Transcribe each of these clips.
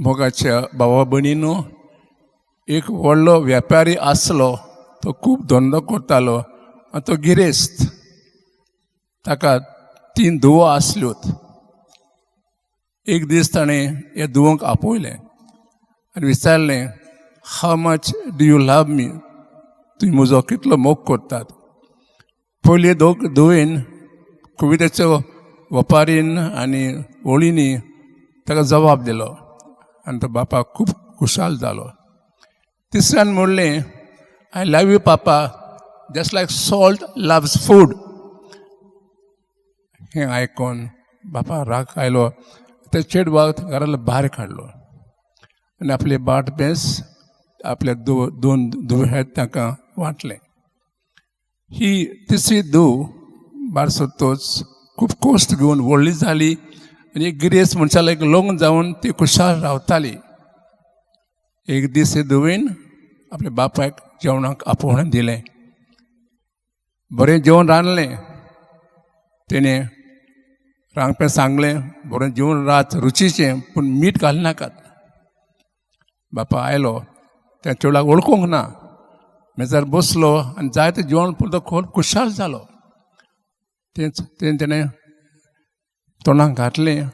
मोगाच्या भावा भयणीनो, एक व्हडलो वेपारी आसलो. तो खूब धंदो करतालो आनी तो गिरेस्त. ताका तीन धुवो आसल्योत. एक दीस ताणें ह्या धुवंक आपयलें आनी विचारलें, "How much do you love me? तुमी म्हजो कितलो मोग करतात?" पयली दोग धुवेन कवितेचो वपारीन आनी ओळींनी ताका जबाब दिलो आनी तो बापाक खूब खुशाल जालो. तिसऱ्यान म्हणलें, "I love you, Papa, just like salt loves food." हें आयकोन बापा राग आयलो. त्या चेडवाक घरांतलो भायर काडलो आनी आपले भाट बेंस आपल्या दोन धुवे आहेत तांकां वांटलें. ही तिसरी धूव भायर सरतोच खूब कश्ट घेवन व्हडली जाली आनी एक गिरेस्त मनशाक एक लग्न जावन ती खुशाल रावताली. एक दीस हे धुवेन आपल्या बापायक जेवणाक आपोवणें दिलें. बरें जेवण रांदलें तेणें. रांदप्याक सांगलें, "बरें जेवण रांद, रुचीचें, पूण मीठ घालनाकात." बापा आयलो, त्या चेडवाक वळखूंक ना. मेजार बसलो आनी जायतें जेवण पळोवन तो खूब खुशाल जालो. तेंच तें तेणें तोंडाक घातलें.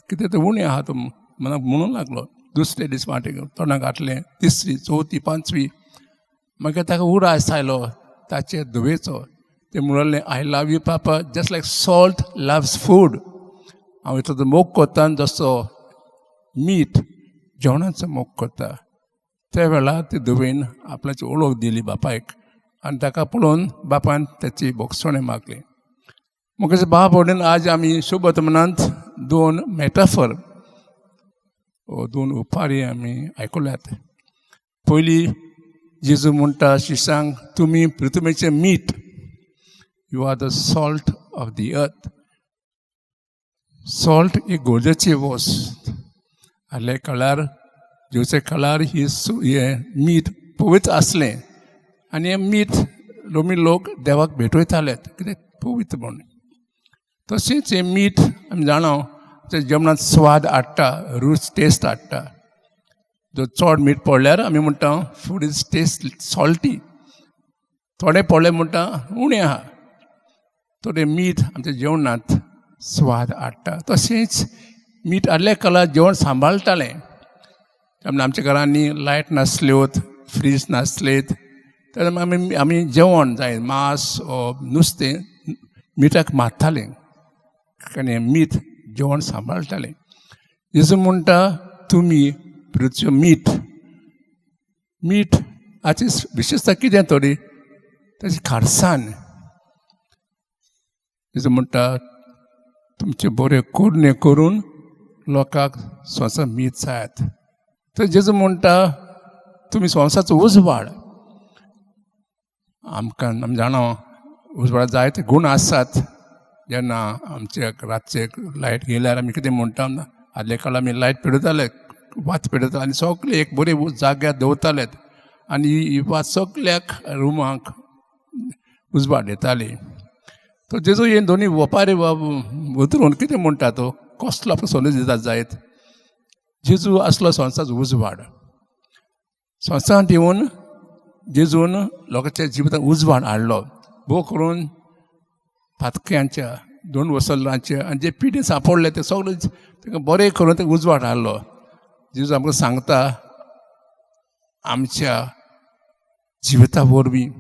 कितें तें उणें आहा तो म्हणूंक लागलो. दुसरे दीस वांटे तोंडाक घातलें, तिसरी, चवथी, पांचवी. मागीर ताका उडास आयलो ताचे धुवेचो. तें म्हणलें, "I love you, Papa, just like salt loves food." हांव इतलो मोग करता जसो मीठ जेवणाचो मोग करता. त्या वेळार ते धुवेन आपल्याची वळख दिली बापायक आनी ताका पळोवन बापायन ताची भोगसणें मागली. मुखाचे भाव भयणीन, आज आमी शुभवर्तमानांत दोन मेटाफर, दोन उपारी आमी आयकल्यात. पयली, जेजू म्हणटा शिसांक, "तुमी पृथ्वीचें मीठ." You are the salt of the earth. Salt एक गरजेची वस्त. आदल्या काळार, जेवच्या काळार ही हें मीठ पवित्र आसलें आनी हें मीठ रोमी लोक देवाक भेटयताले, कितें पवित्र म्हूण. तशेंच हें मीठ आमी जाणा, तें जेवणांत स्वाद हाडटा, रूच, टेस्ट हाडटा. जर चड मीठ पडल्यार आमी म्हणटा, "Food is taste salty." थोडें पडलें म्हणटा, उणें आहा. थोडें मीठ आमच्या जेवणांत स्वाद हाडटा. तशेंच मीठ आदल्या काळार जेवण सांबाळटालें. तेन्ना आमच्या घरांनी लायट नासल्योत, फ्रीज नासलेत, तर आमी जेवण जाय मांस ओ नुस्तें मिठाक मारतालें, आनी मीठ जेवण सांबाळटालें. जेजू म्हणटा, तुमी पृथ्वी मीठ. मीठ हाची विशेशता कितें तरी ताची खारसाण. जेजू म्हणटा, तुमचे बरे करणे करून लोकांक संवसार मीठ जायात. तर जेजू म्हणटा, तुमी संवसाराचो उजवाड. आमकां आमी जाणा, उजवाडा जायते गूण आसात. जेन्ना आमचे रातचे लायट गेल्यार आमी कितें म्हणटा? आदल्या काळार आमी लायट पेटयताले, वात पेटयताले आनी सगळे एक बरे जाग्यार दवरताले आनी ही वात सगल्याक रुमाक उजवाड येताली. तो जेजू हे दोनी वपारी उतरून कितें म्हणटा? तो कसलो आपलो संदेश दिता जायत? जेजू आसलो संवसाराचो उजवाड. संवसारांत येवन जेजून लोकांच्या जिवितांत उजवाड हाडलो, भोव करून पातक्यांच्या, दोन वसलांचे आनी जे पिडे सांपडले ते सगळे तांकां बरें करून ते उजवाड हाडलो. जेजू आमकां सांगता, आमच्या जिविता वरवीं,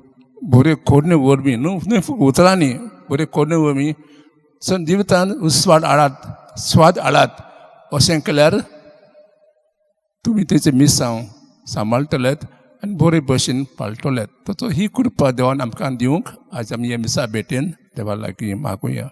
बऱ्यो करण्यो वरवीं, न्हू न्हय उतरांनी, बऱ्यो करण्यो वरवीं जिवितान उजवाड हाडात, स्वाद हाडात. अशें केल्यार तुमी तेचें मिसांव सांबाळटलेत आनी बरे भशेन पाळटलेत. तो ही कृपा देवान आमकां दिवंक आज आमी हे मिसा भेटेन देवा लागीं मागुया.